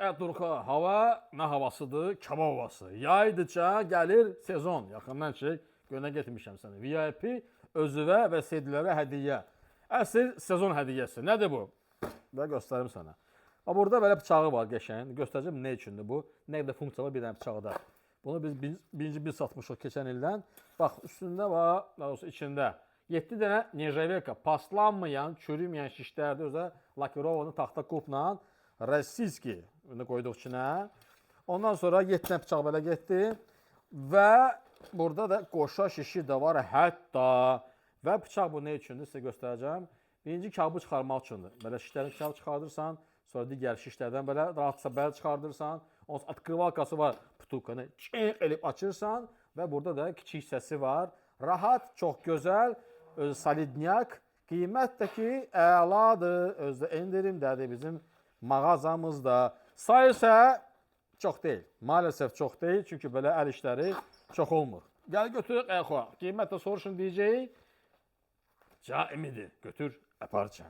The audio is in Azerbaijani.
Ədurxa, hava nə havasıdır? Kabab havası. Yaydıca gəlir sezon. Yaxından çək, gönə getmişəm səni. VIP özüvə və sevdilərə hədiyyə. Əsl sezon hədiyyəsi. Nədir bu? Və göstərim sənə. Ha, burada belə bıçağı var qəşəng. Göstərəcəm nə üçündür bu. Nə qədər funksiya var bir dənə bıçaqda. Bunu biz birinci biz satmışıq keçən ildən. Bax, üstündə var, daha doğrusu içində 7 dənə nержавейка, paslanmayan, çürüməyən şişlərdə özə lakirovanı taxta qupla Rossiyski bunu qoyduq içinə. Ondan sonra 7 dənə bıçaq belə getdi və burada da qoşa şişi də var hətta. Və bıçaq bu nə üçündür sizə göstərəcəm. Birinci kabı çıxarmaq üçündür. Belə şişlərin kabı çıxardırsan, sonra digər şişlərdən belə rahatsa belə çıxardırsan. Ondan sonra открывалкасы var, putulkanı çiq elib açırsan və burada da kiçik hissəsi var. Rahat, çox gözəl, özü solidnyak. Qiymət də ki, əladır. Özü də endirimdədir bizim mağazamızda. Sayı isə çox deyil. Maalesef çox deyil, çünki belə əl işləri çox olmur. Gəl götür, əxo. Qiymət də soruşun deyəcəyik. Caimidir. Götür, aparca.